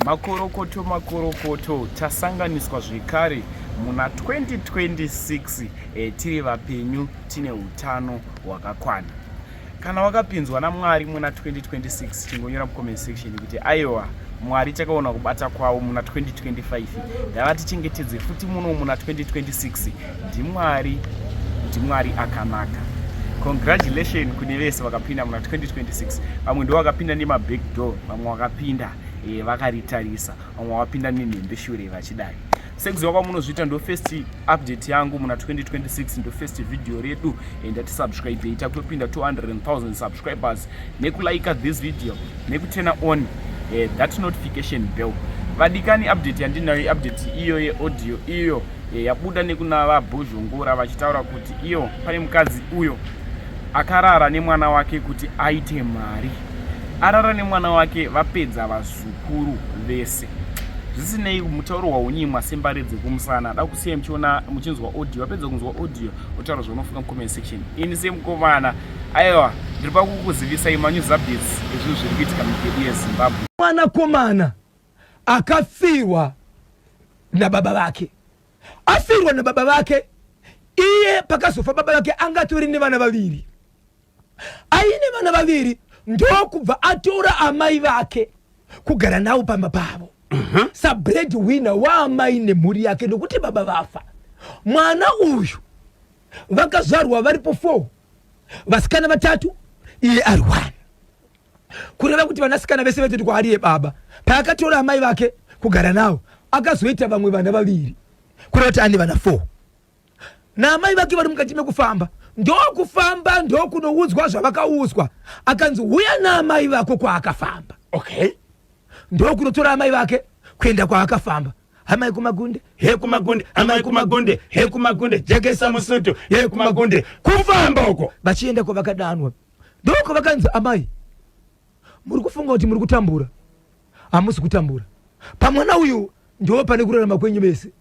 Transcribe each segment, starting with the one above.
Makorokoto makorokoto tasanganiswa zvekare muna 2026 eh, tiri vapenyu tine utano hwakakwana. Kana wakapinzwa naMwari muna 2026 chingonyora mucomment section kuti aiwa Mwari takaona kubata kwavo muna 2025 ngavatichengetedze futi muno muna 2026 ndiMwari ndiMwari akanaka. Congratulation kune vese vakapinda muna 2026 vamwe ndo vakapinda nemaback door vamwe vakapinda e, vakaritarisa vamwe vakapinda nenhembe shure vachidai sekuziva kwamunozviita ndo first update yangu muna 2026 ndo first video redu e, ndati subscribe takutopinda 200,000 subscribers nekulike this video nekuturn on eh, that notification bell vadikani update yandinayo update iyo yeaudio iyo eh, yabuda nekuna vabhozhongora vachitaura kuti iyo pane mukadzi uyo akarara nemwana wake kuti aite mari arara nemwana wake vapedza vazukuru vese zvisinei mutauro waunyimwa sembare dzekumusana da kusiya muchiona muchinzwa audio vapedza kunzwa audio otaura zvaunofunga mucomment section ini semukomana aiwa ndiri pakukuzivisai manews updates ezvinhu zviri kuitika munyika yedu yezimbabwe mwanakomana akafirwa nababa vake afirwa nababa vake iye pakazofa baba vake angatori nevana vaviri aine vana vaviri ndokubva atora amai vake kugara navo pamba pavo uh-huh. sabread winner waamai nemhuri yake nokuti baba vafa mwana uyu vakazvarwa varipo four vasikana vatatu iye ari one kureva kuti vanasikana vese vaitoti kwaari yebaba paakatora amai vake kugara navo akazoita vamwe vana vaviri kureva kuti ane vana four naamai vake vari mukati mekufamba ndokufamba ndokunoudzwa zvavakaudzwa akanzi huya naamai vako kwaakafamba okay ndokunotora amai vake kuenda kwaakafamba amai kumagunde he kumagunde amai kumagunde he kumagunde jekesa musutu he kumagunde kufamba uko vachienda kwavakadanwa ndoko vakanzi amai muri kufunga kuti muri kutambura hamusi kutambura pamwana uyu ndo pane kurarama kwenyu vese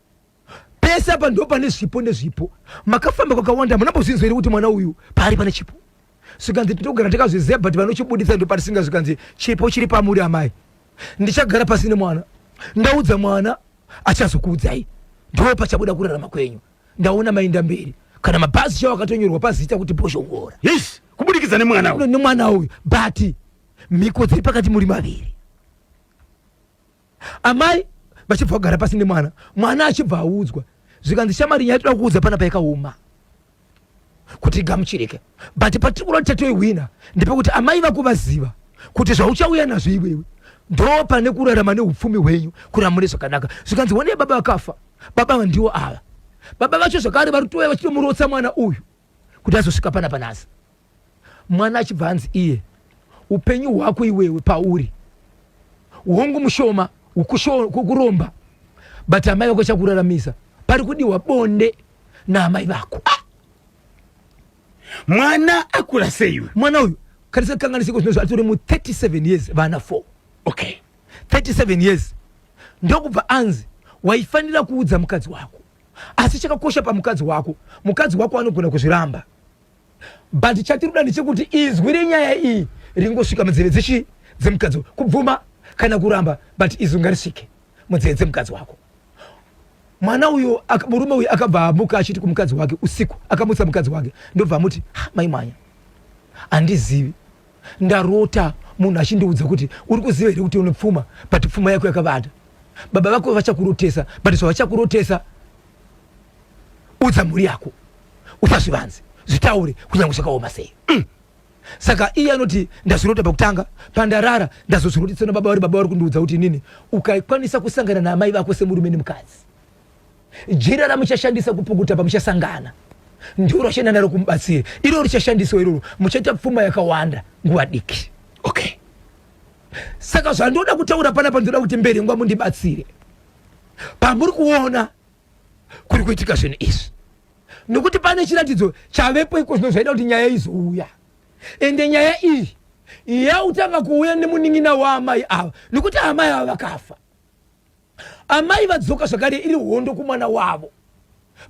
pese apa ndo pane zvipo nezvipo makafamba kwakawanda munambozvinzwa here kuti mwana uyu paari pane chipo zvikanzi tinogara takazviziva but vanochibuditsa ndo patisinga zvikanzi chipo chiri pamuri amai ndichagara pasi nemwana ndaudza mwana achazokuudzai ndo pachabuda kurarama kwenyu ndaona mainda mberi kana mabhazi chavo akatonyorwa pazita kuti bhozhongora yes kubudikidza nemwana uyu nemwana uyu but mhiko dziri pakati muri maviri amai vachibva kugara pasi nemwana mwana achibva audzwa zvikanzi shamari nyaya toda kuudza pana paikaoma kuti igamuchirike but patiri kuda kuti tatoihwina ndepekuti amai vako vaziva kuti zvauchauya nazvo iwewe ndo pane kurarama neupfumi hwenyu kurarama mune zvakanaka zvikanzi honei baba vakafa baba vandiwo ava baba vacho zvakare vari kutouya vachitomurotsa mwana uyu kuti azosvika pana panasi mwana achibva anzi iye upenyu hwako iwewe pauri hongu mushoma kuromba but amai vako chakuraramisa pari kudiwa bonde naamai vako ah! mwana akura sei mwana uyu katisakanganisiko zvinozvo atori mu 37 years vana 4 okay 37 years ndokubva anzi waifanira kuudza mukadzi wako asi chakakosha pamukadzi wako mukadzi wako anogona kuzviramba but chatiri kuda ndechekuti izwi renyaya iyi ringosvika munzeve dzechii dzemukadzi kubvuma kana kuramba but izwi ngarisvike munzeve dzemukadzi wako mwana uyu murume uyu akabva amuka achiti kumukadzi wake usiku akamutsa mukadzi wake ndobva amuti mai mwanya handizivi ndarota munhu achindiudza kuti uri kuziva here kuti une pfuma but pfuma yako yakavata baba vako vachakurotesa but zvavachakurotesa udza mhuri yako usazvivanze zvitaure kunyange zvakaoma sei mm. Saka iye anoti ndazvirota pakutanga pandarara ndazozvirotesa nababa vari baba vari kundiudza kuti inini ukakwanisa kusangana naamai vako semurume nemukadzi jira ramuchashandisa kupukuta pamuchasangana ndiro rachaenda naro kumubatsiri iro richashandiswa iroro muchaita pfuma yakawanda nguva diki okay saka zvandoda kutaura panapa ndinoda kuti mberengwa mundibatsire pamuri kuona kuri kuitika zvinhu izvi nokuti pane chiratidzo chavepo iko zvino zvaida kuti nyaya izouya ende nyaya iyi yautanga kuuya nemunin'ina waamai ava nokuti amai ava vakafa amai vadzoka zvakare iri hondo kumwana wavo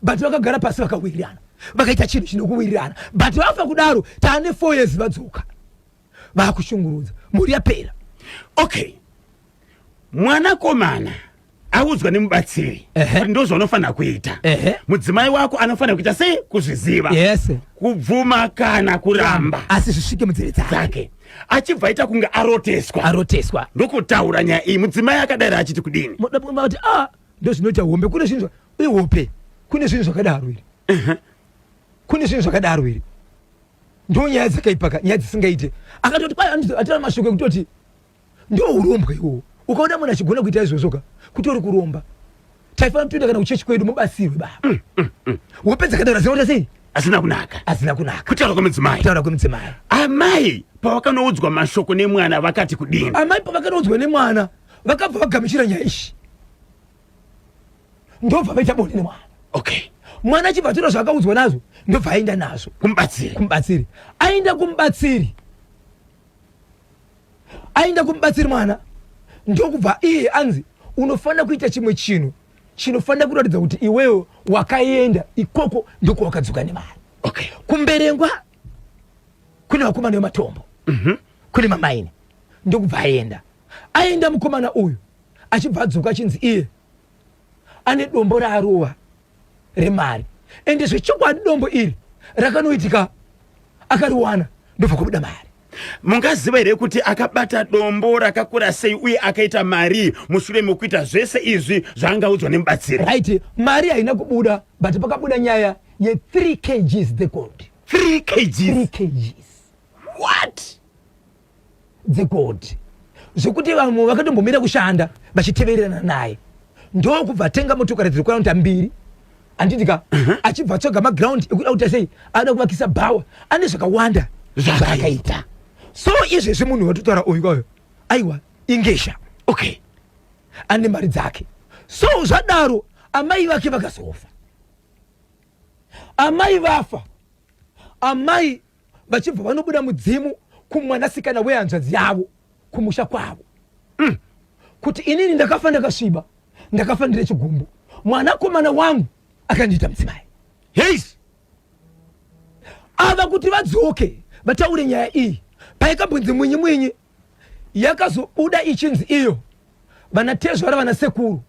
but vakagara pasi vakawirirana vakaita chinhu chinokuwirirana but vafa kudaro taane four years vadzoka vakushungurudza mhuri yapera okay. Mwanakomana audzwa nemubatsiri kuti ndozvaunofanira kuita. Mudzimai wako anofanira kuita sei? Kuzviziva. Yes. Kubvuma kana kuramba, asi zvisvike munzeve dzake. Achibva aita kunge aroteswa. Aroteswa. Ndokutaura nyaya iyi. Mudzimai akadaira achiti kudini? Kuti ah, ndozvinoita hombe. Kune zvinhu ihope, kune zvinhu zvakadaro iri. Kune zvinhu zvakadaro iri. Ndo nyaya dzakaipaka, nyaya dzisingaite. Akatoti kwai atina mashoko ekutoti ndo urombwa iwowo. Ukaona munhu achigona kuita izvozvo ka, kutori kuromba. Taifanira kutoenda kana kuchechi kwedu mubatsirwe baba. Hope dzakadaro dzinoita sei? Asina kunaka. Asina kunaka. Kutaura kwemudzimai. Kutaura kwemudzimai. Amai pavakanoudzwa mashoko nemwana vakati kudini? Amai pavakanoudzwa nemwana vakabva vagamuchira nyaya iyi, ndobva vaita bonde nemwana. Okay. Mwana achibva atora zvaakaudzwa nazvo, ndobva aenda nazvo kumubatsiri. Kumubatsiri. Aenda kumubatsiri, aenda kumubatsiri mwana ndokubva iye anzi unofanira kuita chimwe chinhu chinofanira kuratidza kuti iwewe wakaenda ikoko ndokwawakadzoka nemari. Okay. Kumberengwa kune vakomana vematombo, kune mamaini, ndokubva aenda. Aenda mukomana uyu achibva adzoka achinzi iye ane dombo raarova remari, ende zvechokwadi dombo iri rakanoitika akariwana ndobva kwabuda mari. Mungaziva here kuti akabata dombo rakakura sei uye akaita mari mushure mekuita zvese izvi zvaangaudzwa nemubatsiri? Right, mari haina kubuda, but pakabuda nyaya ye3 kgs dzegold. 3 kgs? 3 kgs. What? Dzegold, zvekuti vamwe vakatombomira kushanda vachitevererana naye. Ndokubva atenga motokari dziri kuita mbiri, handiti ka? Achibva atsvaga maground ekuda kuita sei, ada kuvakisa bhawa, ane zvakawanda zvaakaita. So izvezvi munhu watotaura uyu kwayo, aiwa, ingesha. Okay. Ane mari dzake. So zvadaro amai vake vakazofa. Amai vafa, amai vachibva vanobuda mudzimu kumwanasikana wehanzvadzi yavo kumusha kwavo, kuti inini ndakafa ndakasviba, ndakafa ndine chigumbu, mwanakomana wangu akandiita mudzimai. Heis. Ava kuti vadzoke vataure nyaya iyi, paikambonzi mwinyi mwinyi, yakazobuda ichinzi iyo vana tezvara vana sekuru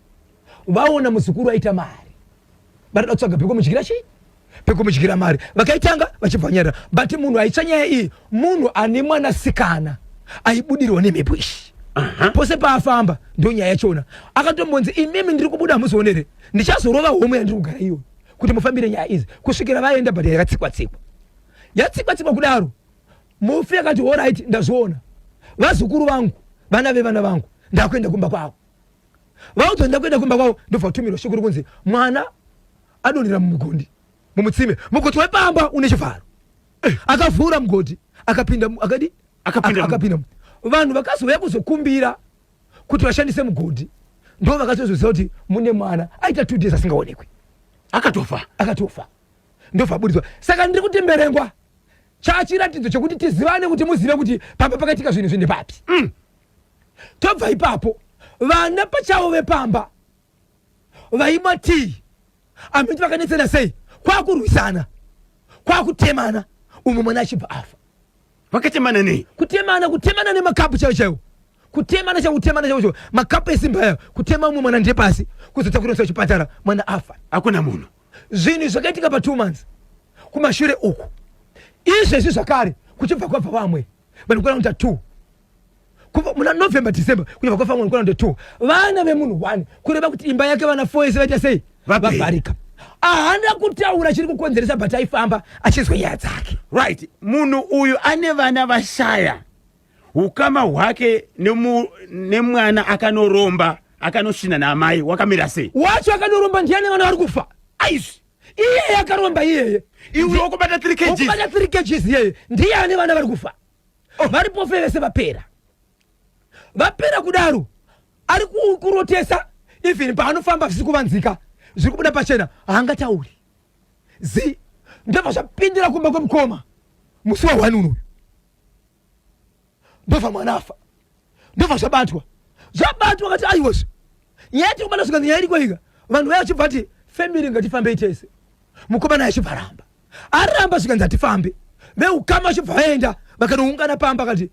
vaona muzukuru aita mari, varida kutsvaga pekumudyira chii, pekumudyira mari. Vakaitanga vachibva vanyarira, but munhu aitsva nyaya iyi munhu ane mwanasikana aibudirwa nemhepo ishi. Pose paafamba ndo nyaya yachona. Akatombonzi imimi ndiri kubuda hamuzoonere, ndichazorova homwe yandiri kugara iyoyo kuti mufambire nyaya idzi kusvikira vaenda. But yakatsikwa tsikwa, yatsikwa tsikwa kudaro, mufi akati alright, ndazviona, vazukuru vangu, vana vevana vangu, ndakuenda kumba kwavo. Vaudzwa ndakuenda kumba kwavo, ndobva kutumirwa shoko rekunzi mwana adonhera mumugondi, mumutsime, mugodhi wepamba une chivharo. Akavhura mugodhi akapinda akadi Akapinda akapinda. Vanhu vakazouya kuzokumbira kuti vashandise mugodhi, ndo vakatozoziva kuti mune mwana aita 2 days asingaonekwi. Akatofa. Akatofa, ndobva aburitswa. Saka ndiri kuti Mberengwa chachiratidzo chekuti tizivane, kuti muzive kuti pamba pakaitika zvinhu zvine papi. Tobva ipapo, vana pachavo vepamba vaimwa tii amiti vakanetsana sei, kwakurwisana, kwakutemana, umwe mwana achibva afa. Vakatemana nei? Kutemana, kutemana nemakapu chaiwo chaiwo, kutemana chaiwo, kutemana chaiwo chaiwo, makapu esimba ayo, kutema umwe mwana ndepasi, kuzotakurirwa kuchipatara, mwana afa. Hakuna munhu. Zvinhu zvakaitika pa 2 months kumashure uku. Izvezvi zvakare kuchibva kwabva vamwe vanokwana kuita 2 kubva muna November, December, kuchibva kwafa vamwe vanokwana kuita 2 vana vemunhu 1, kureva kuti imba yake vana 4 ese vaita sei? Vapera. Vavharika. Ahana kutaura chiri kukonzeresa, but aifamba achinzwa nyaya dzake. Right, munhu uyu ane vana vashaya, ukama hwake nemwana akanoromba akanosvina naamai wakamira sei? Wacho akanoromba ndiani? Vana vari kufa. Aizvi. Iyeye akaromba iyeye. Iwe wokubata 3 kgs. Wokubata 3 kgs iyeye ndiye ane vana vari kufa. Vari pofe vese vapera. Vapera kudaro, ari kurotesa, even paanofamba zvisi kuvanzika, zviri kubuda pachena, haangatauri zi. Ndobva zvapindira kumba kwemukoma musi wa 1 unoyu, ndobva mwana afa, ndobva zvabatwa, zvabatwa kati aiwozve nyaya tiri kubata, zvikanzi nyaya iriko ika. Vanhu vaya vachibva ti family ngatifambei tese, mukomana achibva aramba, aramba, zvikanzi hatifambe. Veukama vachibva vaenda vakanoungana pamba, akati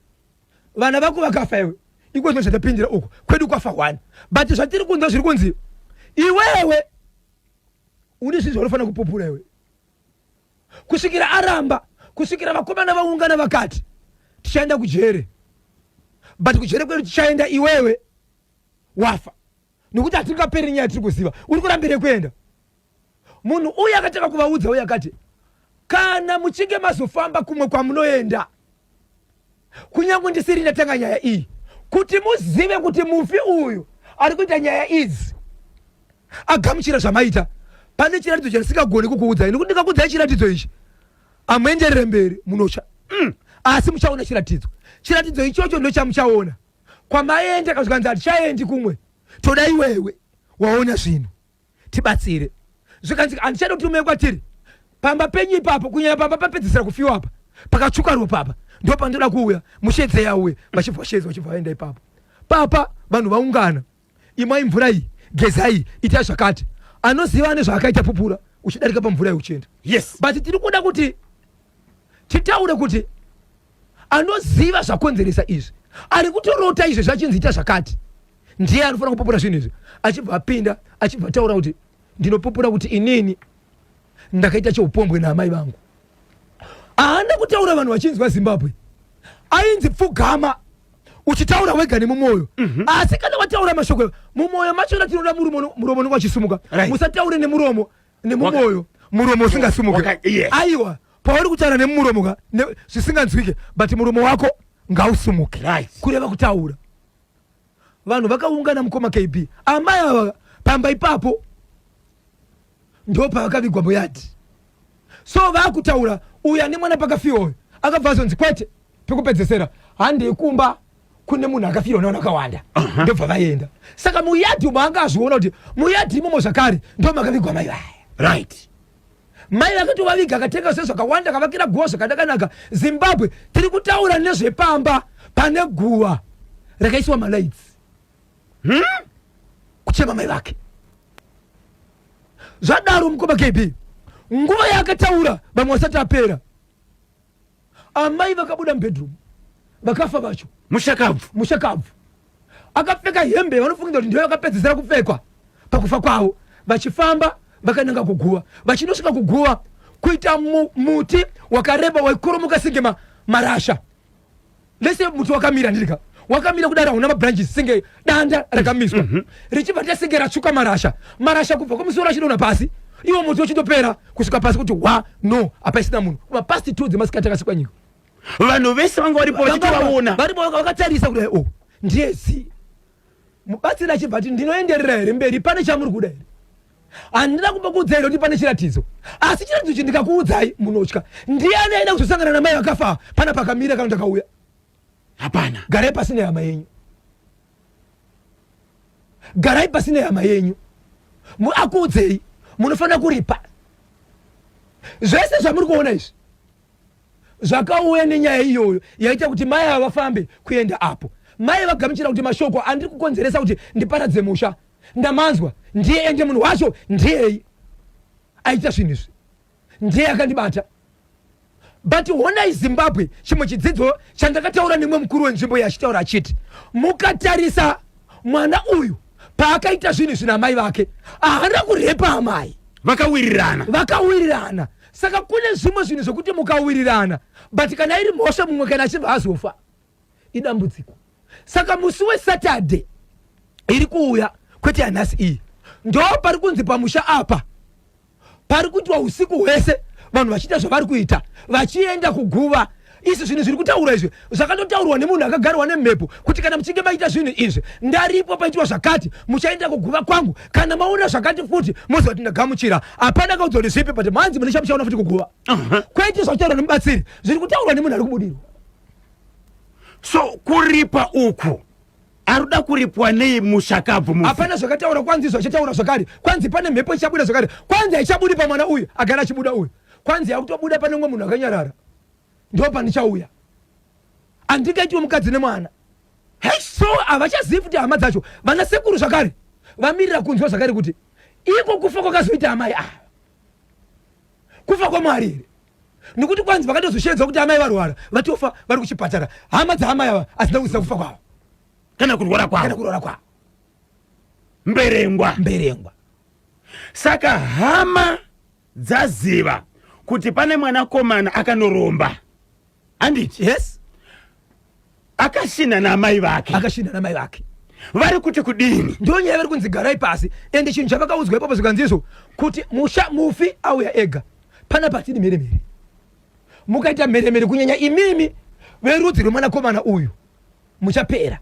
vana vako vakafa iwe. Iko zvino zvatapindira uko kwedu kwafa one, but zvatiri kunzwa zviri kunzi iwewe une zvinhu zvaunofanira kupupura iwe kusvikira aramba, kusvikira vakomana vaungana vakati tichaenda kujere, but kujere kwedu tichaenda iwewe wafa, nekuti hatingaperi nyaya tiri kuziva uri kurambire kuenda. Munhu uyu akatanga kuvaudza uye akati kana muchinge mazofamba kumwe kwamunoenda, kunyange ndisiri ndatanga nyaya iyi, kuti muzive kuti mufi uyu ari kuita nyaya idzi agamuchira zvamaita, pane chiratidzo chandisingagoni kukuudzai, nekuti ndikakuudzai chiratidzo ichi amuenderere mberi munotsva. Asi muchaona chiratidzo, chiratidzo ichocho ndochamuchaona kwamaenda. Kazvikanzi hatichaendi kumwe, toda iwewe waona zvinhu tibatsire. Zvikanzi handichada kuti umuye kwatiri pamba penyu ipapo, kunyanya pamba papedzisira kufiwa apa pakatsvuka ropa apa, ndo pandoda kuuya, mushedzei auye. Vachibva vashedza, vachibva vaenda ipapo. Papa vanhu vaungana, imwai mvura iyi, gezai, itai zvakati. Anoziva ane zvaakaita, pupura uchidarika pamvura iyi uchienda. Yes. But tiri kuda kuti titaure kuti anoziva zvakonzeresa izvi, ari kutorota izvi zvachinzi ita zvakati, ndiye anofanira kupupura zvinhu izvi. Achibva apinda, achibva ataura kuti ndinopupura kuti inini ndakaita cheupombwe naamai vangu. Haana kutaura vanhu vachinzwa Zimbabwe, ainzi pfugama uchitaura wega nemumwoyo. Asi kana wataura mashoko mumwoyo machona, tinoda muromo unenge wachisumuka. Musataure nemuromo nemumwoyo, muromo usingasumuke. Aiwa, pauri kutaura nemuromo ka zvisinganzwike, but muromo wako ngausumuke. Kureva kutaura. Vanhu vakaungana mukoma KB, amai ava pamba ipapo ndo pavakavigwa muyadhi. So vakutaura uyu ane mwana pakafiwa uyu akabva azonzi kwete, pekupedzesera handei kumba kune munhu akafirwa nevanhu vakawanda. Ndobva vaenda. Saka muyadhi umo anga azviona kuti muyadhi imomo zvakare ndo makavigwa mai vaya. Mai vakatovaviga, akatenga zve zvakawanda, akavakira guva zvakanakanaka. Zimbabwe, tiri kutaura nezvepamba pane guva rakaiswa malights. Kuchema mai vake. Zvadaro mukoma KB, nguva yaakataura vamwe vasati apera, amai vakabuda mubedroom vakafa vacho. Mushakabvu. Mushakabvu akapfeka hembe vanofungidzira kuti ndiyo yakapedzisira kupfekwa pakufa kwavo, vachifamba vakananga kuguva. Vachinosvika kuguva kuita muti wakareba waikoromoka senge marasha lese, muti wakamira ndirika wakamira kudaro, hauna mabranches, senge danda rakamiswa. Richibva rita senge ratsvuka marasha, marasha kubva kumusoro achidonha pasi, iwo muti uchitopera kusvika pasi kuti wa no hapaisina munhu. Kuma past 2 dzemasikati akasikwa nyika. Vanhu vese vanga varipo vachitovaona. Varipo vakatarisa kudai, o ndiye zi mubatsiri achibva ati ndinoenderera here mberi, pane chamuri kuda here? Handina kumbokuudzai here kuti pane chiratidzo? Asi chiratidzo ichi ndikakuudzai munotya. Ndiani aida kuzosangana namai vakafa pana pakamira kana ndakauya? Hapana. Garai pasi nehama yenyu, garai pasi nehama yenyu, akuudzei munofanira kuripa zvese zvamuri kuona izvi zvakauya nenyaya iyoyo yaita kuti mai ava vafambe kuenda apo. Mai vagamuchira kuti mashoko andiri kukonzeresa kuti ndiparadze musha ndamanzwa, ndiye ende munhu wacho ndiyei aita zvinhu izvi, ndiye akandibata. But honai Zimbabwe, chimwe chidzidzo chandakataura nemumwe mukuru wenzvimbo yachitaura achiti mukatarisa mwana uyu paakaita zvinhu izvi namai vake, haana kurepa amai. Vakawirirana. Vakawirirana. Saka kune zvimwe zvinhu zvekuti mukawirirana, but kana iri mhosva mumwe kana achibva azofa idambudziko. Saka musi weSaturday iri kuuya, kwete yanhasi iyi, ndo pari kunzi pamusha apa pari kuitwa usiku hwese vanhu vachiita zvavari kuita vachienda kuguva. Izvi zvinhu zviri kutaurwa izvi zvakatotaurwa nemunhu akagarwa nemhepo kuti kana muchinge maita zvinhu izvi ndaripo paitwa zvakati, muchaenda kuguva kwangu, kana maona zvakati futi moziva kuti ndagamuchira. Hapana kaudzwa kuti zvipi, but manzi mune chamuchaona futi kuguva. Kwete zvakutaurwa nemubatsiri, zviri kutaurwa nemunhu ari kubudirwa. So kuripa uku aruda kuripwa nei mushakabvu mufi? Hapana zvakataura, kwanzi zvachataura zvakare, kwanzi pane mhepo ichabuda zvakare, kwanzi haichabudi pamwana uyu agara achibuda uyu, kwanzi yakutobuda pane umwe munhu akanyarara, ndo pandichauya, handingaitiwe mukadzi nemwana. Hey, so havachazivi futi hama dzacho, vana sekuru zvakare vamirira kunzwa zvakare kuti iko kufa kwakazoita amai ava kufa kwaMwari here, nekuti kwanzi vakatozoshedzwa kuti amai varwara vatofa vari kuchipatara, hama dzaamai ava hadzina kuziva kufa kwavo. Kana kurwara Kana kwavo. Kurwara kwavo. Mberengwa. Mberengwa. Saka hama dzaziva kuti pane mwanakomana akanoromba, handiti? Yes. Akashinha naamai vake. Akashinha namai vake. Vari kuti kudini? Ndo nyaya vari kunzi garai pasi, ende chinhu chavakaudzwa ipapo zvikanzi kuti musha mufi auya ega panapa, hatidi mheremhere. Mukaita mheremhere, kunyanya imimi verudzi rwemwanakomana uyu, muchapera,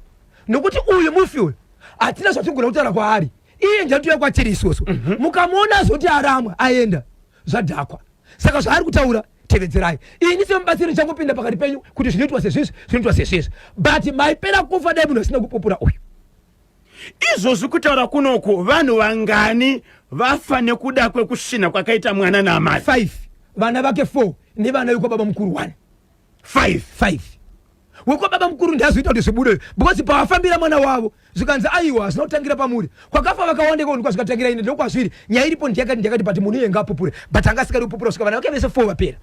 nokuti uyu mufi uyu hatina zvatigona kutaura kwaari. Iye ndiatouya kwatiri isusu. Mukamuona azoti aramwa aenda, zvadhakwa. Saka zvaari kutaura tevedzerai. Ini semubatsiri ndichangopinda pakati penyu kuti zvinoitwa sezvizvi, zvinoitwa sezvizvi, but maipera kufa dai munhu asina kupupura uyu. Izvozvi kutaura kunoku, vanhu vangani vafa nekuda kwekusvina kwakaita mwana naamai? 5. Vana vake 4 nevana vekwababa mukuru 1. 5. 5. Wekwababa mukuru ndiazoita kuti zvibude, because pavafambira mwana wavo zvikanzi aiwa, hazvina kutangira pamuri, kwakafa vakawanda ikonikwa zvikatangira ine ndokwazviri. Nyaya iripo ndiyakati ndiyakati, but munhu iye ngaapupure, but anga asingadi kupupura kusvika vana vake vese 4 vapera.